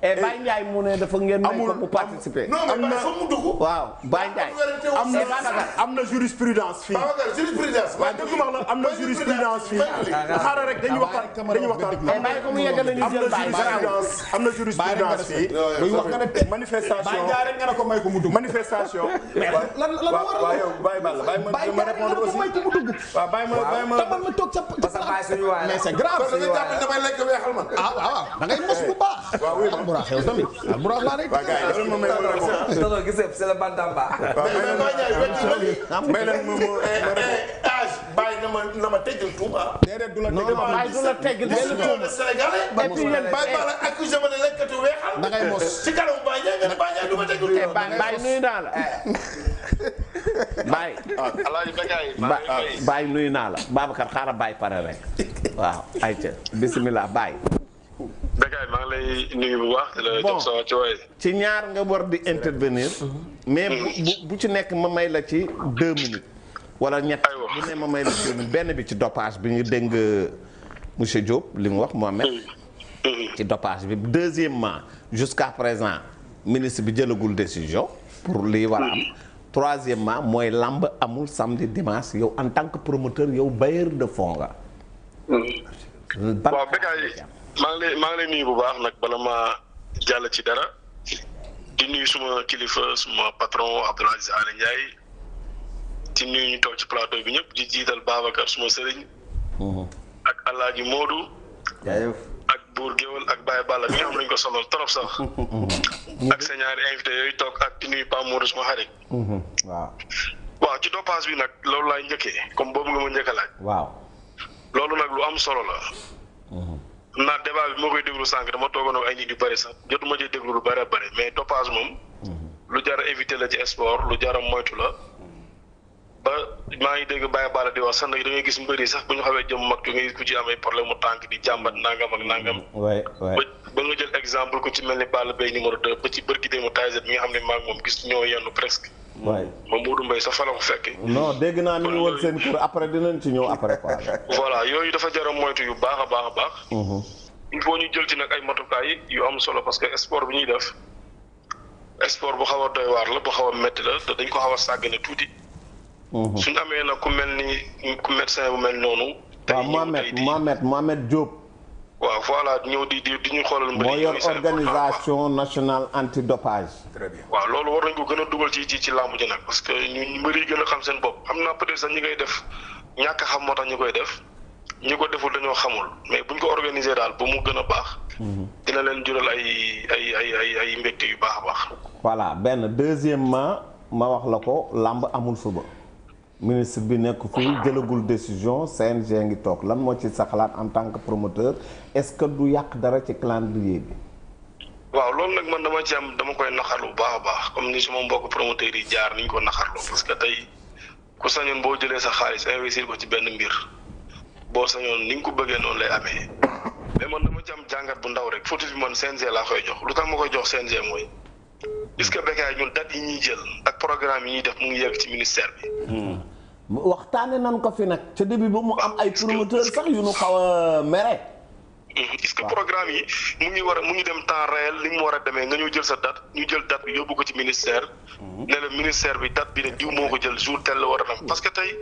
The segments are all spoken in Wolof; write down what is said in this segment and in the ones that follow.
Baye Ndiaye mu ne dafa ngeen may ko mu participer. non mais Baye foog mu dugg. waaw Baye Ndiaye. am na jurisprudence fii. jurisprudence. waaw dëgg ma la am na jurisprudence fii. xaaral rek dañuy waxtaan. Baye ko mu yeggal nañu jël Baye am na jurisprudence fii. manifestation Baye Ndiaye rek nga ne ko may ko mu dugg. manifestation. lan waaw yow Baye Balla Baye ma répondre aussi. waaw Baye ma tabal ma toog sa. parce que Baye suñu waay la mais c'est grave. parce que nga jàpp ne damay lekk weexal man. waaw da ngay mos bu baax. waaw oui alburax yow tamit alburax laa rek. waaw gars yi loolu moom may non gis nga c'est le Bantamba. may leen ma âge Baye na ma teggil tuuma. déedéet du la non non Baye du la teggil benn tuuma. Sénégalais. et puis yéen Baye Balla accusé ma ne lekkatu weexal. da ngay mos. ci kanamu Baye Ndiaye nga ne Baye Ndiaye du ma teggil tuuma. Baye nuyu naa la. Baye. Baye nuyu naa la Babacar xaaral Baye pare rek waaw ayca bisimilah Baye. Dakar maa ngi lay nuyu bu baax. la jox sa wàccuwaay. ci ñaar nga war di intervenir. mais bu ci nekk ma may la ci 2 minutes. wala ñett bu ne ma may la 2 minutes benn bi ci dopage bi ñu dégg monsieur Diop li mu wax Mohamed. ci dopage bi deuxièmement jusqu'à présent ministre bi jëlagul décision pour lii war a am. troisièmement mooy lamb amul samedi dimanche yow en tant que promoteur yow bailleur de fonds nga. waaw Bécaye maa ngi lay nuyu bu baax nag bala ma jàll ci dara di nuyu suma kilifa suma patron Abdoul Aziz Aly Ndiaye di nuyu ñu toog ci plateau bi ñëpp di jiital Babacar suma sëriñ. ak Alaaji Modou. jaajëf. ak Bour Géwël ak Baye Balla mi nga xam nañu ko sonal trop sax. ak sa ñaari invité yooyu toog ak di nuyu Pape Modou suma xarit. waaw ci dopage bi nag loolu laay njëkkee comme boobu nga ma njëkk a laaj. waaw. loolu nag lu am solo la. naa débat bi moo koy déglu sànq dama toogoon ak ay nit yu bëri sax jotuma ci déglu lu bëri bëri mais dopage moom. lu jar a éviter la ci sport lu jar a moytu la. ba maa ngi dégg Baye Balla di wax sax nag da ngay gis mbëri sax bu ñu xawee jëm mag nga gis ku ci am ay problème mu tànk di jàmbat nangam ak nangam. ba nga jël exemple ku ci mel ni Balla Gaye numéro 2 ba ci bërki déemu Tyson mi nga xam ne maa ngi moom gis ñoo yenn presque. waay moom Modou Mbaye sax fa la ko fekkee. non dégg naa ni ñu woon seen kër après dinañ ci ñëw après quoi. voilà yooyu dafa jar a moytu yu baax a baax a baax. il faut ñu jël ci nag ay matukaay yu am solo parce que sport bi ñuy def sport bu xaw a doy waar la bu xaw a métti la te dañ ko xaw a sàggane tuuti. suñu amee nag ku mel ni ku médecin bu mel noonu. waaw Mohamed Diop. waaw voilà ñëw di ñu xoolal. mbir moo yor organisation nationale antidopage. très bien waaw loolu war nañ ko gën a dugal ci làmb ji nag parce que ñu mbir yi gën a xam seen bopp xam naa peut-être sax ñi koy def ñàkk a xam moo tax ñu koy def ñi ko deful dañoo xamul mais buñ ko organiser daal ba mu gën a baax. dina leen jural ay mbégte yu baax a baax. voilà benn deuxièmement ma wax la ko làmb amul suba. ministre bi nekk fii jëlagul décision CNG ngi toog lan moo ci sa xalaat en tant que promoteur est-ce que du yàq dara ci calendrier bi. waaw loolu nag man dama koy naxarlu bu baax a baax comme ni suma mbokk promoteur yi jaar ni ñu ko naxarloo parce que tey ku sañoon boo jëlee sa xaalis investir ko ci benn mbir boo sañoon ni nga ko bëggee noonu lay amee mais man dama ci am jàngat bu ndaw rek fautif bi man CNG laa koy jox lu tax ma koy jox CNG mooy. est-ce que Bécaye ñun date yi ñuy jël ak programme yi ñuy def mu ngi yegg ci ministère bi. waxtaane nan ko fi nag ca début ba mu am ay promoteur sax yu nu xaw a mere. est-ce que programme yi mu ngi dem temps réel li mu war a demee nga ñëw jël sa date ñu jël date bi yóbbu ko ci ministère. ne la ministère bi date bi ne diw moo ko jël jour tel la war a dem parce que tey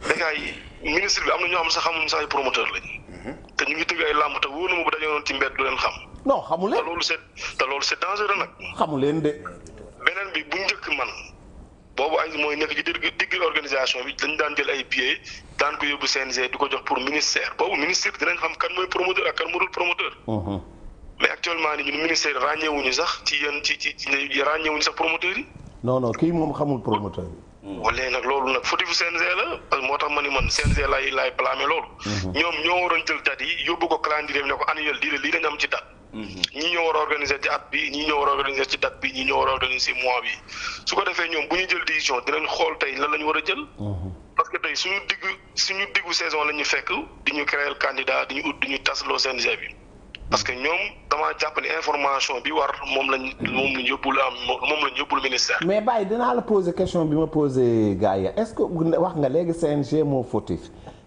Bécaye ministre bi am na ñoo xam sax xamuñu sax ay promoteur lañ. te ñu ngi tëgg ay làmb te wóor na ma bu dañoo doon ci mbedd du leen xam. non xamu leen te loolu c'est dangereux nag. xamu leen de. beneen bi bu njëkk man boobu ay mooy nekk ci digg organisation bi dañ daan jël ay billets daan ko yóbbu CNG di ko jox pour ministère boobu ministère bi dinañ xam kan mooy promoteur ak kan moo dul promoteur. mais actuellement ni ñun ministère ràññeewuñu sax ci yéen ci ràññeewuñu sax promoteurs yi. non kii moom xamul promoteur yi. wala nag loolu nag fautif CNG la parce que moo tax ma ni man CNG laay blâmer loolu. ñoom ñoo waroon jël date yi yóbbu ko calendrier bi ne ko annuel lii dañ am ci date. ñii ñoo war a organiser ci at bi ñii ñoo war a organiser ci date bi ñii ñoo war a organiser mois bi su ko defee ñoom bu ñu jël décision dinañ xool tey lan la ñu war a jël. parce que tey suñu diggu saison la ñu fekk di ñu créer candidat di ñu tasloo CNG bi. parce que ñoom damaa jàpp ne information bi war moom lañ yóbbul ministère. mais Baye dinaa la poser question bi ma poser gars yi est-ce que wax nga léegi CNG moo fautif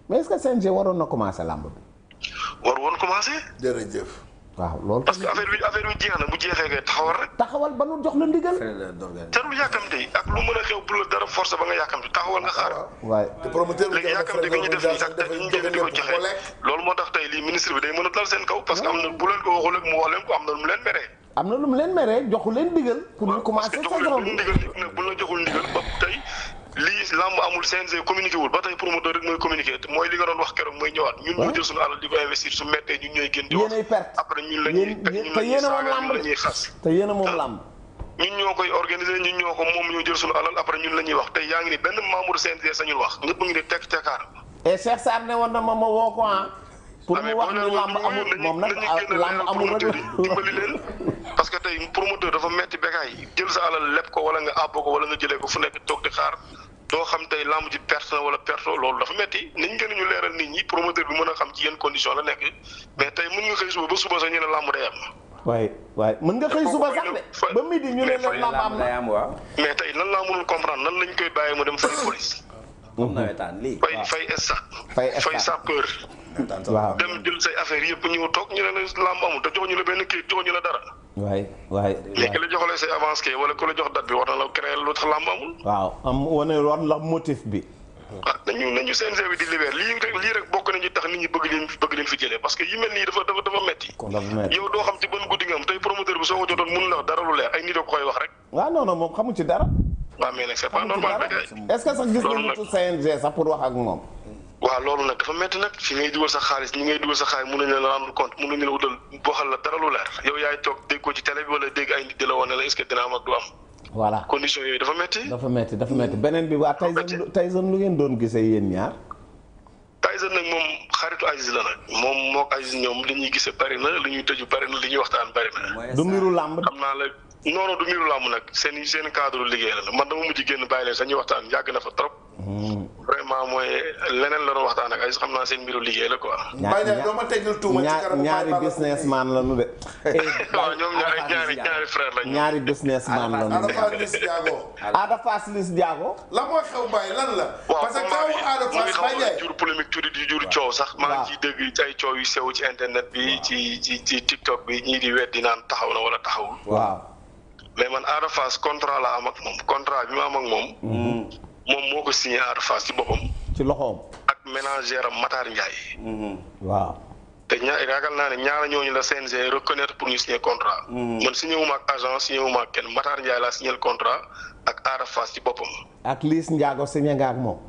mais est-ce que CNG waroon na commencer làmb bi. war woon commencer. jërëjëf. waaw loolu parce que affaire bi jeex na bu jeexee kay taxawal rek. taxawal ba nu jox la ndigal. jarul yàkkamte ak lu mën a xew bu la dara force ba nga yàkkamte taxawal nga xaar. waaye te promoteur bi léegi yàkkamte bi ñu def nii ak ñu jëlee di ko joxe loolu moo tax tey lii ministre bi day mën a dal seen kaw parce que am na bu leen ko waxul ak mu wax leen ko am na lu mu leen meree. am na lu mu leen meree joxu leen ndigal. pour ñu commencer saison bi bu la joxul ndigal ba tey lii lamb amul CNG communiqué wul ba tey promoteur rek mooy communiqué te mooy li nga doon wax keroog mooy ñëwaat ñun ñoo jël suñu alal di ko investir su mettee ñun ñooy gën di wax après ñun la ñuy saaga ñun la ñuy xas te yéen a moom lamb ñun ñoo koy organiser ñun ñoo ko moom ñoo jël suñu alal après ñun la ñuy wax tey yaa ngi ni benn membre CNG sañul wax ñëpp ngi ni tekk tekkaar et Cheikh Sarr ne woon na ma woo ko pour mu wax ni lamb amul moom nag lamb amul rek dimbali leen parce que tey promoteur dafa metti bekaay jël sa alal leb ko wala nga àbb ko wala nga jëlee ko fu nekk toog di xaar doo xam tey lamb ji perte na wala perte loolu dafa metti niñ gën ñu leeral nit ñi promoteur bi mën a xam ci yenn condition la nekk mais tey mën nga xëy suba ba suba sax ñu ne lamb day am waaye mën nga xëy suba sax de ba midi ñu ne leen lamb am na mais tey nan laa mënul comprendre nan lañ koy bàyyi mu dem fay police fay fay sapeur waaw dem jël say affaire yëpp ñëw toog ñu ne la lamb amul te joxuñu la benn kii joxuñu la dara waaye mais ki la joxalee say avance kay wala ku la jox date bi war na la créer lu tax lamb amul waaw am wane war la motif bi nañu CNG bi di libérer lii rek bokk nañu tax nit ñi bëgg leen fi jëlee parce que yu mel nii dafa metti yow doo xam ci ban guddi nga am tey promoteur bi soo ko jotoon mun la dara lu leer ay nit a ko koy wax rek waaw non moom xamu ci dara waaw mais nag c'est pas normal rek est-ce que sax gis nga nitu CNG sax pour wax ak moom waaw loolu nag dafa métti nag fi ngay dugal sa xaalis ñi ngay dugal sa xaalis mënuñu la rendre compte mënuñu la wutal waxal la dara lu leer yow yaay toog dégg ko ci télé bi wala dégg ay nit di la wane la est-ce que dina am ak du am voilà condition yooyu dafa métti beneen bi waa Tyson lu ngeen doon gisee yéen ñaar Tyson nag moom xaritu Aziz la nag moom mook Aziz ñoom li ñuy gisee bari na li ñuy tëju bari na li ñuy waxtaan bari na du mbiru làmb xam naa la non du mbiru làmb nag seen cadre liggéey la man dama mujj génn bàyyi leen sax ñuy waxtaan yàgg na fa trop vraiment mooy leneen la doon waxtaan ak ay xam naa seen mbiru liggéey la quoi. ñaari businessman la nu de. waaw ñoom ñaari frère lañu. ñaari businessman la nu de. Ada Fass Liss Ndiago. la moo xew Baye lan la. parce que kaw Ada Fass Baye Ndiaye jur polémique tuuti di jur coow sax. maa ngi ciy dégg ay coow yu sew ci internet bi ci TikTok bi ñii di weddi naan taxaw na wala taxawul. waaw. mais man Ada Fass contrat la am ak moom contrat bi ma am ak moom. moom moo ko signé Ada Fass ci boppam. ci loxoom. ak ménagère am Matar Ndiaye. waaw. te ragal naa ne ñaara ñooñu la CNG reconnaître pour ñu signer contrat. man signé wu ma ak agent signé wu ma ak kenn Matar Ndiaye laa signé contrat ak Ada Fass ci boppam. ak Liss Ndiago signé nga ak moom.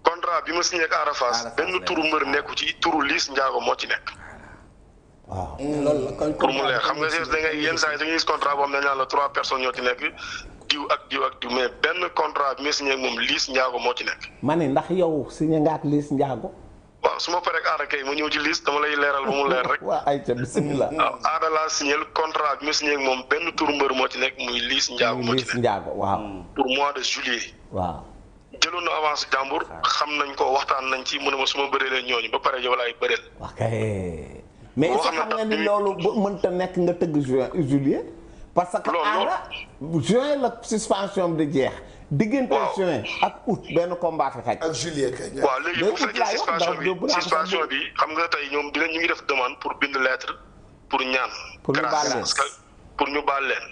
contrat bi ma signé ak Ada Fass benn turu mbër nekku ci turu Liss Ndiago moo ci nekk. waaw. loolu la pour mu leer xam nga da ngay yenn saa yi da ngay gis contrat boobu dañ naan la 3 personnes ñoo ci nekk. diw ak diw mais benn contrat bi ma signé ak moom Liss Ndiago moo ci nekk. ma ne ndax yow signé nga ak Liss Ndiago. waaw su ma paree ak Ada kay ma ñëw ci Liss dama lay leeral ba mu leer rek. waaw ayca bisimilah. waaw Ada laa signé contrat bi ma signé ak moom benn tur mbër moo ci nekk muy Liss Ndiago moo ci nekk. Liss Ndiago waaw. pour mois de juillet. waaw. jëloon na avance jàmbur xam nañ ko waxtaan nañ ci mu ne ma su ma bëreelee ñooñu ba pare yow laay bëreel. ok mais est-ce que xam nga ni loolu ba mënta nekk nga tëgg juillet. parce que Ada juin la suspension bi di jeex. diggante juin ak août benn combat fi xaj. ak juillet kay. waaw léegi bu fekkee suspension bi xam nga tey ñoom ñu ngi def demande pour bind lettre pour ñaan. pour ñu baal leen parce que pour ñu baal leen.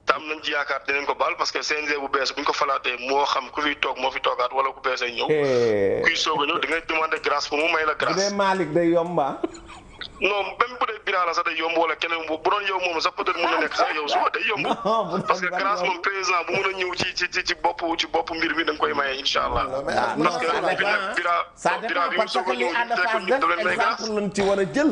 te am nañ ci yaakaar dinañ ko baal parce que CNG bu bees bu ñu ko falaatee moo xam ku fiy toog moo fi toogaat wala ku bees ay ñëw. kuy soog a ñëw da ngay demander grâce pour mu may la grâce. bu dee Malick day yomba. non même bu dee Birala sax day yomb wala keneen bu doon yow moom sax peut-être mën na nekk sax yow suba day yomb. parce que grâce moom président bu mën a ñëw ci bopp mbir mi da nga koy maye incha allah. parce que ça dépend parce que li Ada Fass def exemple lañ ci war a jël.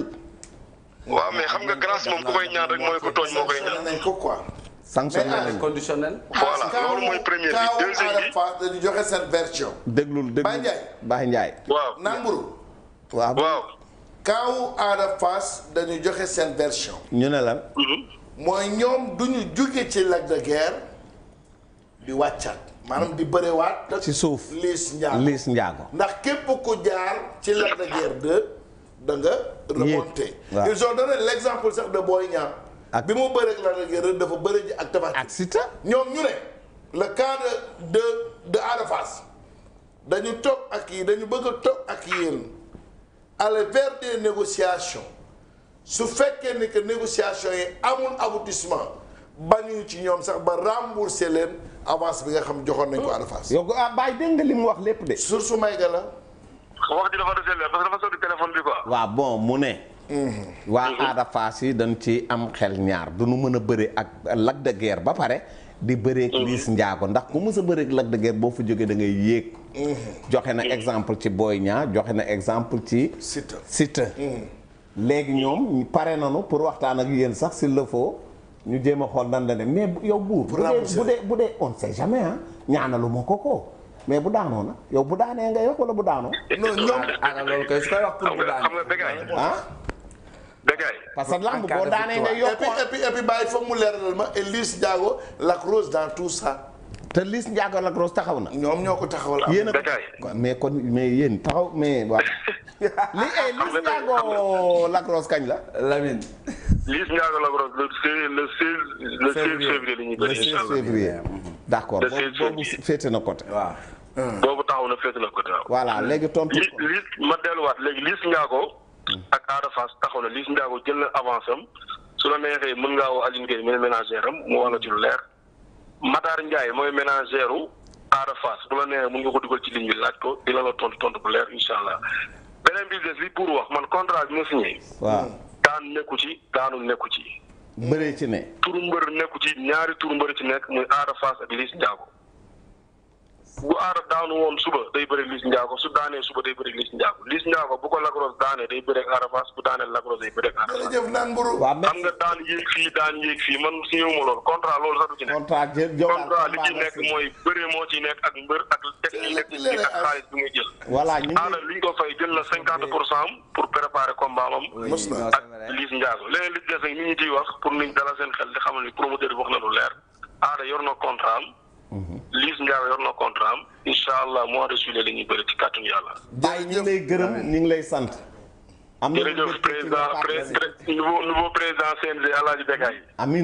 waaw mais xam nga grâce moom ku koy ñaan rek mooy ko tooñ moo koy ñaan. nañ ko quoi. sanctionné nañ conditionnel. voilà loolu mooy première bi deuxième bi. Ada Fass dañu joxe seen version. déglul Baye Ndiaye. waaw Namburu. waaw. kaawu Ada Fass dañu joxe seen version. ñu ne lan. mooy ñoom duñu jóge ci Lac de Guiers di wàccaat maanaam di bërewaat. ci suuf Liss Ndiago Liss Ndiago. ndax képp ku jaar ci Lac de Guiers 2 da nga remonté. ils ont donné l'exemple sax de Boy Niang. bi mu bëreeg Lac de Guiers dafa bëre ji ak Tapha Tine. ak Siteu. ñoom ñu ne le cas de Ada Fass dañu toog ak yi dañu bëgg a toog ak yéen aller vers des négociations su fekkee ni que négociation yi amul aboutissement bañu ci ñoom sax ba rembourser leen avance bi nga xam joxoon nañ ko Ada Fass. yow Baye dégg nga li mu wax lépp de. sur su may ga la. wax ji dafa desee leer parce que dafa sotti téléphone bi quoi. waaw bon mu ne. waa Ada Fass yi dañ ci am xel ñaar du nu mën a bëre ak Lac de Guiers ba pare di bëreek Liss Ndiago ndax ku mës a bëreek Lac de Guiers boo fa jógee da ngay yéeg. joxe na exemple ci Boy Niang joxe na exemple ci. Siteu. léegi ñoom pare nañu pour waxtaan ak yéen sax s'il le faut ñu jéem a xool nan la ne mais yow buur. bu dee on sait jamais ah ñaanalu ma ko. mais bu daanoo na yow bu daanee ngay wax wala bu daanoo. non ñoom loolu kay su koy wax pour bu daanee. xam nga Bécaye. ah. Bécaye. parce que lamb boo daanee ngay yokk. et puis bàyyi foog mu leeralal ma et Liss Ndiago Lac Rose dans tout ça. te Liss Ndiago Lac Rose taxaw na. ñoom ñoo ko taxawal. yéen a Bécaye. mais yéen taxaw mais waaw. Liss Ndiago Lac Rose kañ la. Lamine. Liss Ndiago Lac Rose le 16 février la ñuy bëri. le 16 février. d'accord boobu féete na côté. waaw. boobu taxaw na féete na côté waaw. voilà léegi tontu. Liss ma delluwaat léegi Liss Ndiago ak Ada Fass taxaw na Liss Ndiago jël na avance am su la neexee mën ngaa woo Aline Gueye mel ménagère am mu wala ci lu leer Matar Ndiaye mooy ménagère u Ada Fass bu la neexee mën nga ko dugal ci ligne bi laaj ko dina la tontu bu leer incha allah beneen business li pour wax man contrat bi ma signé. waaw daan nekku ci daanu nekku ci. bëree ci ne. turu mbër nekku ci ñaari turu mbër ci nekk muy Ada Fass ak Liss Ndiago bu Ada daanu woon suba day bëri Liss Ndiago su daanee suba day bëri Liss Ndiago Liss Ndiago bu ko Lac Rose daanee day bëri ak Ada Fass bu daanee Lac Rose day bëri ak Ada Fass. jërëjëf naan mburu. waaw xam nga daan yéeg fii daan yéeg fii man si ñëw ma loolu contrat loolu sax du ci nekk. contrat li ci nekk mooy bëree moo ci nekk ak mbër ak technique ak xaalis bi muy jël. voilà ñu Ada li ñu ko fay jël na 50% am pour préparer combat am ak Liss Ndiago leneen li des nag nit ñi ciy wax pour nit dala seen xel di xamal ni promoteur bi wax na lu leer Ada yor na contrat am. Liss Ndiago yor na contrat am incha allah mois de juillet la ñuy bëri ci kàttanu yàlla. Baye ñu ngi lay gërëm ñu ngi lay sant. am na jërëjëf président nouveau président CNG Alaaji Bécaye. amiin.